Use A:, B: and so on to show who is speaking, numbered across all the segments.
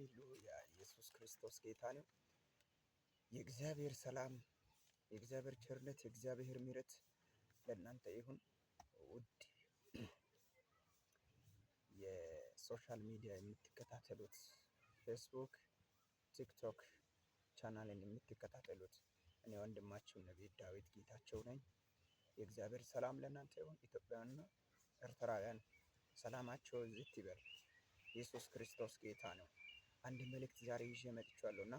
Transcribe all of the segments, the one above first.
A: ሃሌሉያ! ኢየሱስ ክርስቶስ ጌታ ነው። የእግዚአብሔር ሰላም፣ የእግዚአብሔር ቸርነት፣ የእግዚአብሔር ምሕረት ለእናንተ ይሁን። ውድ የ social media የምትከታተሉት፣ ፌስቡክ፣ ቲክቶክ ቻናልን የምትከታተሉት፣ እኔ ወንድማችሁ ነቢይ ዳዊት ጌታቸው ነኝ። የእግዚአብሔር ሰላም ለእናንተ ይሁን። ኢትዮጵያውያንና ኤርትራውያን ሰላማቸው ብዝት ይበል። ኢየሱስ ክርስቶስ ጌታ ነው። አንድ መልእክት ዛሬ ይዤ መጥቻለሁ እና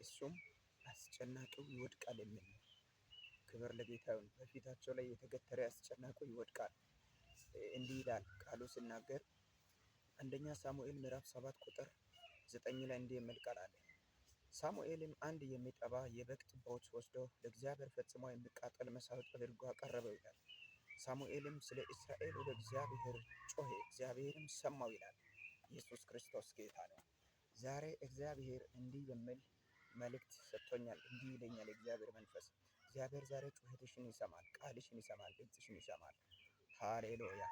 A: እሱም አስጨናቂው ይወድቃል የሚል ነው። ክብር ለጌታ ይሁን። በፊታቸው ላይ የተገተረ አስጨናቂው ይወድቃል። እንዲህ ይላል ቃሉ ሲናገር፣ አንደኛ ሳሙኤል ምዕራፍ 7 ቁጥር 9 ላይ እንዲህ የሚል ቃል አለ። ሳሙኤልም አንድ የሚጠባ የበግ ጠቦት ወስዶ ለእግዚአብሔር ፈጽሞ የሚቃጠል መሥዋዕት አድርጎ አቀረበው ይላል። ሳሙኤልም ስለ እስራኤል ወደ እግዚአብሔር ጮኸ፣ እግዚአብሔርም ሰማው ይላል። ኢየሱስ ክርስቶስ ጌታ ነው። ዛሬ እግዚአብሔር እንዲህ የሚል መልእክት ሰጥቶኛል። እንዲህ ይለኛል የእግዚአብሔር መንፈስ። እግዚአብሔር ዛሬ ጩኸትሽን ይሰማል፣ ቃልሽን ይሰማል፣ ድምፅሽን ይሰማል። ሃሌሉያ።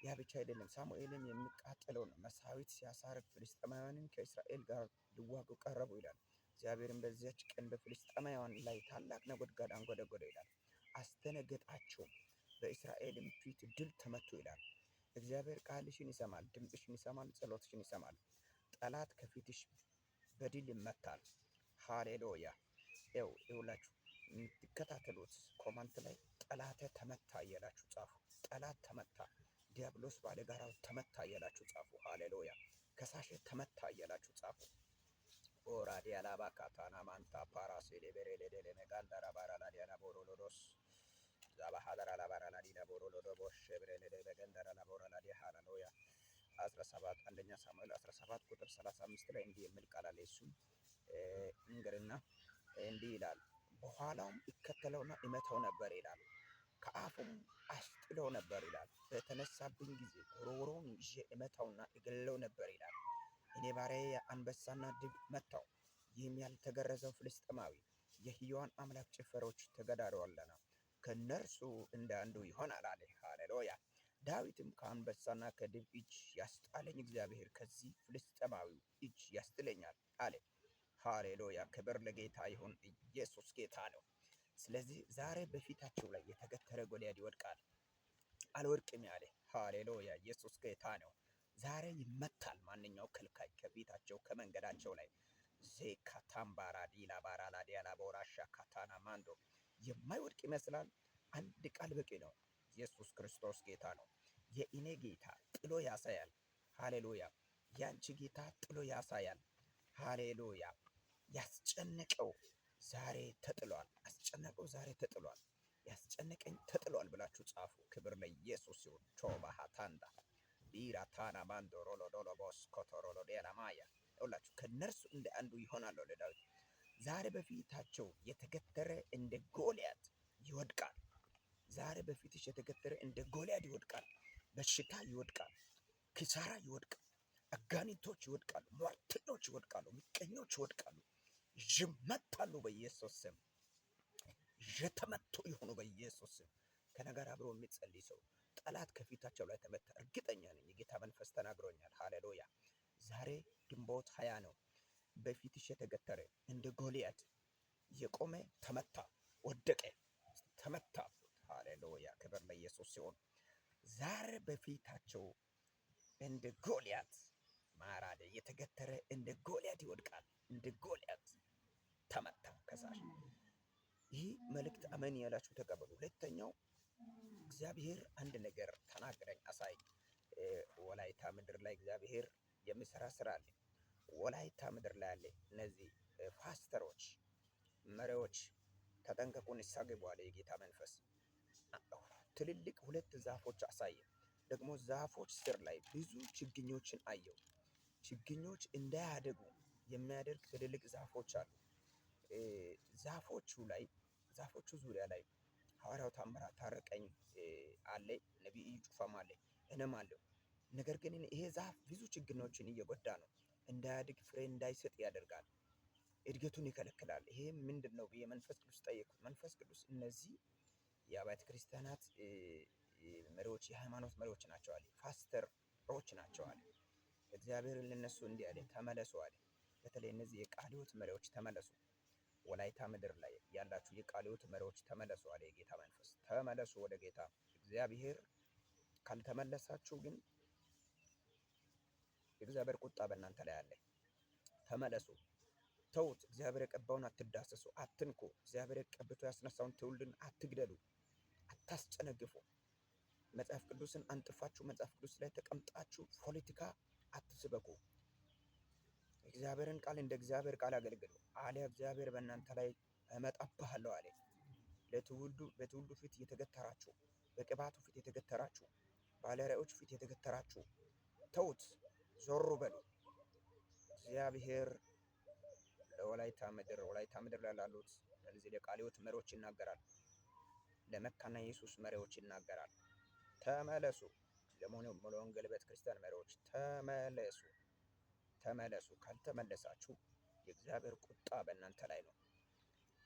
A: ያ ብቻ አይደለም። ሳሙኤልም የሚቃጠለውን መሥዋዕት ሲያሳርግ ፍልስጥኤማውያንን ከእስራኤል ጋር ሊዋጉ ቀረቡ ይላል። እግዚአብሔርም በዚያች ቀን በፍልስጥኤማውያን ላይ ታላቅ ነጎድጓድ አንጎደጎደ ይላል። አስደነገጣቸውም፣ በእስራኤልም ፊት ድል ተመቱ ይላል። እግዚአብሔር ቃልሽን ይሰማል፣ ድምፅሽን ይሰማል፣ ጸሎትሽን ይሰማል። ጠላት ከፊትሽ በድል ይመታል። ሃሌሉያ። ይኸው ይኸውላችሁ የምትከታተሉት comment ላይ ጠላቴ ተመታ እያላችሁ ጻፉ። ጠላት ተመታ፣ ዲያብሎስ ባለጋራው ተመታ እያላችሁ ጻፉ። ሃሌሉያ። ከሳሼ ተመታ እያላችሁ ጻፉ። ኦራ ዲያላባ ካታና ማንታ ፓራሴ ሌቤሬ ሜጋንዳራ ባራላ ዲያላ ቦሮሎዶስ ዛባሃዳራ ላባራላ ዲላ ቦሮሎዶ ቦሽ ብሬሌ በገንዳራ ላቦራላ ዲ ሃሌሉያ። 17፣ አንደኛ ሳሙኤል 17 ቁጥር 35 ላይ እንዲህ የሚል ቃል አለ። እሱም እንገርና እንዲህ ይላል፣ በኋላውም እከተለውና እመታው ነበር ይላል። ከአፉም አስጥለው ነበር ይላል። በተነሳብኝ ጊዜ ጉሮሮውን ይዤ እመታውና እገለው ነበር ይላል። እኔ ባሪያዬ አንበሳና ድብ መታው። ይህም ያልተገረዘው ፍልስጥኤማዊ የሕያዋን አምላክ ጭፈሮች ተገዳድሯልና ከእነርሱ እንደ አንዱ ይሆናል አለ። ሃሌሉያ። ዳዊትም ከአንበሳና ከድብ እጅ ያስጣለኝ እግዚአብሔር ከዚህ ፍልስጥኤማዊ እጅ ያስጥለኛል አለ። ሃሌሉያ። ክብር ለጌታ ይሁን። ኢየሱስ ጌታ ነው። ስለዚህ ዛሬ በፊታቸው ላይ የተገተረ ጎልያድ ይወድቃል። አልወድቅም ያለ፣ ሃሌሉያ። ኢየሱስ ጌታ ነው። ዛሬ ይመታል ማንኛው ከልካይ ከፊታቸው ከመንገዳቸው ላይ። ዜካታምባራ ዲላ ባራላ ዲያላ ቦራሻ ካታና ማንዶ የማይወድቅ ይመስላል። አንድ ቃል በቂ ነው። ኢየሱስ ክርስቶስ ጌታ ነው። የእኔ ጌታ ጥሎ ያሳያል። ሃሌሉያ። ያንቺ ጌታ ጥሎ ያሳያል። ሃሌሉያ። ያስጨነቀው ዛሬ ተጥሏል። አስጨነቀው ዛሬ ተጥሏል። ያስጨነቀኝ ተጥሏል ብላችሁ ጻፉ። ክብር ለኢየሱስ ይሁን። ቾባ ሃታንዳ ቢራ ታና ማንዶ ሮሎ ዶሎ ቦስ ኮቶሮሎ ዴላ ማያ ሁላችሁ ከነርሱ እንደ አንዱ ይሆናል ለዳዊት። ዛሬ በፊታቸው የተገተረ እንደ ጎልያድ ይወድቃል። ዛሬ በፊትሽ የተገተረ እንደ ጎልያድ ይወድቃል። በሽታ ይወድቃል። ኪሳራ ይወድቃል። አጋንንቶች ይወድቃሉ። ሟርተኞች ይወድቃሉ። ምቀኞች ይወድቃሉ። ይመታሉ በኢየሱስ ስም። የተመቱ ይሁኑ በኢየሱስ ስም። ከነገር አብሮ የሚጸልይ ሰው ጠላት ከፊታቸው ላይ ተመታ። እርግጠኛ ነኝ የጌታ መንፈስ ተናግሮኛል። ሃሌሉያ። ዛሬ ግንቦት 20 ነው። በፊትሽ የተገተረ እንደ ጎልያድ የቆመ ተመታ፣ ወደቀ፣ ተመታ። ሃሌሉያ። ክብር ለኢየሱስ ሲሆን ዛሬ በፊታቸው እንደ ጎልያድ ማራደ የተገተረ እንደ ጎልያድ ይወድቃል። እንደ ጎልያድ ተመታ ከሳሽ። ይህ መልእክት አመን ያላችሁ ተቀበሉ። ሁለተኛው እግዚአብሔር አንድ ነገር ተናግረኝ አሳይ። ወላይታ ምድር ላይ እግዚአብሔር የሚሰራ ስራ አለ። ወላይታ ምድር ላይ አለ። እነዚህ ፓስተሮች፣ መሪዎች ተጠንቀቁ፣ ንስሐ ግቡ አለ የጌታ መንፈስ። ትልልቅ ሁለት ዛፎች አሳየ። ደግሞ ዛፎች ስር ላይ ብዙ ችግኞችን አየው። ችግኞች እንዳያደጉ የሚያደርግ ትልልቅ ዛፎች አሉ። ዛፎቹ ላይ፣ ዛፎቹ ዙሪያ ላይ ሐዋርያው ታምራት ታረቀኝ አለ፣ ነቢይ እዩ ጩፋም አለ፣ እኔም አለሁ። ነገር ግን ይሄ ዛፍ ብዙ ችግኞችን እየጎዳ ነው። እንዳያድግ፣ ፍሬ እንዳይሰጥ ያደርጋል። እድገቱን ይከለክላል። ይሄ ምንድን ነው ብዬ መንፈስ ቅዱስ ጠየቅኩት። መንፈስ ቅዱስ እነዚህ የአብያተ ክርስቲያናት መሪዎች፣ የሃይማኖት መሪዎች ናቸው አለ። ፓስተሮች ናቸው አለ። እግዚአብሔር ለነሱ እንዲህ አለ፣ ተመለሱ አለ። በተለይ እነዚህ የቃለ ሕይወት መሪዎች ተመለሱ። ወላይታ ምድር ላይ ያላችሁ የቃለ ሕይወት መሪዎች ተመለሱ አለ የጌታ መንፈስ። ተመለሱ ወደ ጌታ እግዚአብሔር። ካልተመለሳችሁ ግን የእግዚአብሔር ቁጣ በእናንተ ላይ አለ። ተመለሱ፣ ተዉት። እግዚአብሔር የቀባውን አትዳሰሱ፣ አትንኩ። እግዚአብሔር ቀብቶ ያስነሳውን ትውልድን አትግደሉ፣ አታስጨነግፉ። መጽሐፍ ቅዱስን አንጥፋችሁ መጽሐፍ ቅዱስ ላይ ተቀምጣችሁ ፖለቲካ አትስበኩ። እግዚአብሔርን ቃል እንደ እግዚአብሔር ቃል አገልግሉ። አሊያ እግዚአብሔር በእናንተ ላይ እመጣብሃለሁ አለ። ለትውልዱ በትውልዱ ፊት የተገተራችሁ፣ በቅባቱ ፊት የተገተራችሁ፣ ባለራዕዮች ፊት የተገተራችሁ ተዉት፣ ዞር በሉ። እግዚአብሔር ለወላይታ ምድር፣ ወላይታ ምድር ላይ ላሉት ለዚህ ለቃለ ሕይወት መሪዎች ይናገራል። ለመካነ ኢየሱስ መሪዎች ይናገራል። ተመለሱ። ለሙሉ ወንጌል ቤተክርስቲያን መሪዎች ተመለሱ፣ ተመለሱ። ካልተመለሳችሁ የእግዚአብሔር ቁጣ በእናንተ ላይ ነው።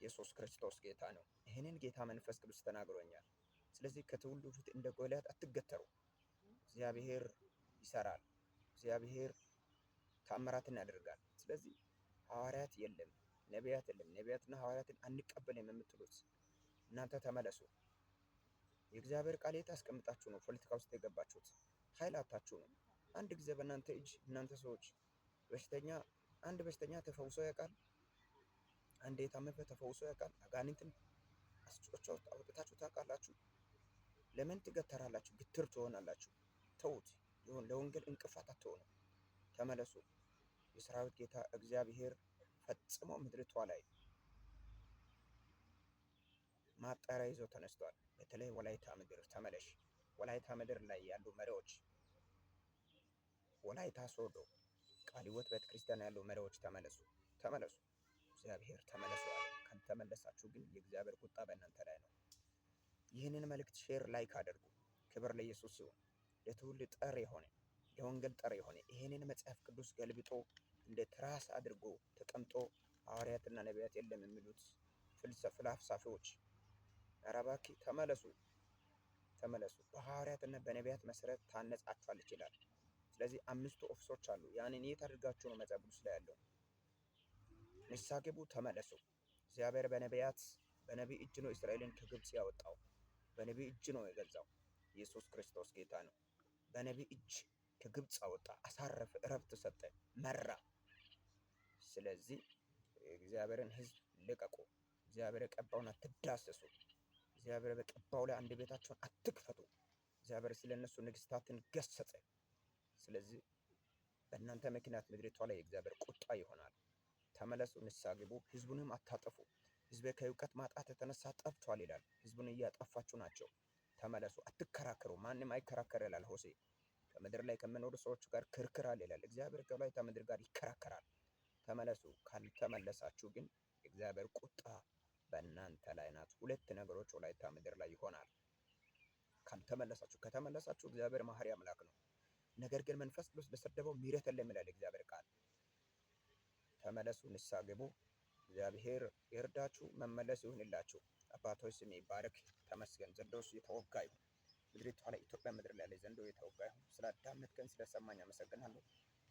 A: ኢየሱስ ክርስቶስ ጌታ ነው። ይህንን ጌታ መንፈስ ቅዱስ ተናግሮኛል። ስለዚህ ከትውልዱ ፊት እንደ ጎልያድ አትገተሩ። እግዚአብሔር ይሰራል። እግዚአብሔር ታምራትን ያደርጋል። ስለዚህ ሐዋርያት የለም፣ ነቢያት የለም፣ ነቢያትና ሐዋርያትን አንቀበልም የምትሉት እናንተ ተመለሱ። የእግዚአብሔር ቃል የት አስቀምጣችሁ ነው ፖለቲካ ውስጥ የገባችሁት? ኃይል አታችሁ ነው። አንድ ጊዜ በእናንተ እጅ እናንተ ሰዎች በሽተኛ አንድ በሽተኛ ተፈውሶ ያውቃል? አንድ የታመመ ተፈውሶ ያውቃል? አጋንንትን አስጮቻው አውጥታችሁ ታውቃላችሁ? ለምን ትገተራላችሁ? ግትር ትሆናላችሁ። ተዉት። ይሁን ለወንጌል እንቅፋት አትሆኑ። ተመለሱ። የሰራዊት ጌታ እግዚአብሔር ፈጽሞ ምድሪቷ ላይ ማጣሪያ ይዞ ተነስቷል። በተለይ ወላይታ ምድር ተመለሽ። ወላይታ ምድር ላይ ያሉ መሪዎች፣ ወላይታ ሶዶ ቃለ ሕይወት ቤተክርስቲያን ያሉ መሪዎች ተመለሱ፣ ተመለሱ። እግዚአብሔር ተመለሱ አለ። ካልተመለሳችሁ ግን የእግዚአብሔር ቁጣ በእናንተ ላይ ነው። ይህንን መልእክት share፣ like አድርጉ። ክብር ለኢየሱስ ይሁን። ለትውልድ ጠር የሆነ፣ የወንጌል ጠር የሆነ፣ ይህንን መጽሐፍ ቅዱስ ገልብጦ እንደ ትራስ አድርጎ ተቀምጦ ሐዋርያትና ነቢያት የለም የሚሉት ፍልስፍናዎች ኧረ እባክህ ተመለሱ፣ ተመለሱ። በሐዋርያትና በነቢያት መሰረት ታነጻችኋል ይችላል። ስለዚህ አምስቱ office ኦች አሉ። ያንን የት አድርጋችሁ ነው መጽሐፍ ቅዱስ ላይ ያለው? ንስሐ ግቡ፣ ተመለሱ። እግዚአብሔር በነቢያት በነቢይ እጅ ነው እስራኤልን ከግብፅ ያወጣው። በነቢይ እጅ ነው የገዛው። ኢየሱስ ክርስቶስ ጌታ ነው። በነቢይ እጅ ከግብፅ አወጣ፣ አሳረፈ፣ እረፍት ሰጠ፣ መራ። ስለዚህ እግዚአብሔርን ሕዝብ ልቀቁ። እግዚአብሔር የቀባውን አትዳሰሱ። እግዚአብሔር በቀባው ላይ አንድ ቤታቸውን አትክፈቱ። እግዚአብሔር ስለ እነሱ ንግስታትን ገሰጸ። ስለዚህ በእናንተ ምክንያት ምድሪቷ ላይ የእግዚአብሔር ቁጣ ይሆናል። ተመለሱ፣ ንስሐ ግቡ፣ ህዝቡንም አታጠፉ። ህዝቤ ከእውቀት ማጣት የተነሳ ጠፍቷል ይላል። ህዝቡን እያጠፋችሁ ናቸው። ተመለሱ፣ አትከራከሩ። ማንም አይከራከር ይላል ሆሴ። ከምድር ላይ ከሚኖሩ ሰዎች ጋር ክርክር አለ ይላል። እግዚአብሔር ከወላይታ ምድር ጋር ይከራከራል። ተመለሱ። ካልተመለሳችሁ ግን የእግዚአብሔር ቁጣ በእናንተ ላይ ናት። ሁለት ነገሮች ወላይታ ምድር ላይ ይሆናል። ካልተመለሳችሁ፣ ከተመለሳችሁ እግዚአብሔር መሐሪ አምላክ ነው። ነገር ግን መንፈስ ቅዱስ ለሰደበው ምሕረት የለም ይላል እግዚአብሔር ቃል። ተመለሱ፣ ንስሐ ግቡ። እግዚአብሔር ይርዳችሁ፣ መመለስ ይሁንላችሁ። አባቶች ስም ይባረክ፣ ተመስገን። ዘንዶስ የተወጋ ይሁን። ምድሪቷ ላይ ኢትዮጵያ ምድር ላይ ዘንዶ የተወጋ ይሁን። ስላዳመጥከን ስለሰማኝ አመሰግናለሁ።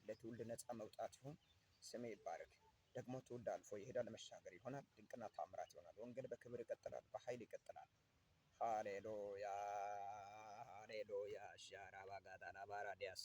A: ለትውልድ ነፃ መውጣት ይሁን። ስሜ ይባረክ። ደግሞ ትውልድ አልፎ ይሄዳል፣ መሻገር ይሆናል፣ ድንቅና ታምራት ይሆናል። ወንጌል በክብር ይቀጥላል፣ በኃይል ይቀጥላል። ሃሌሉያ ሃሌሉያ ሻራባጋዳና ባራዲያስ።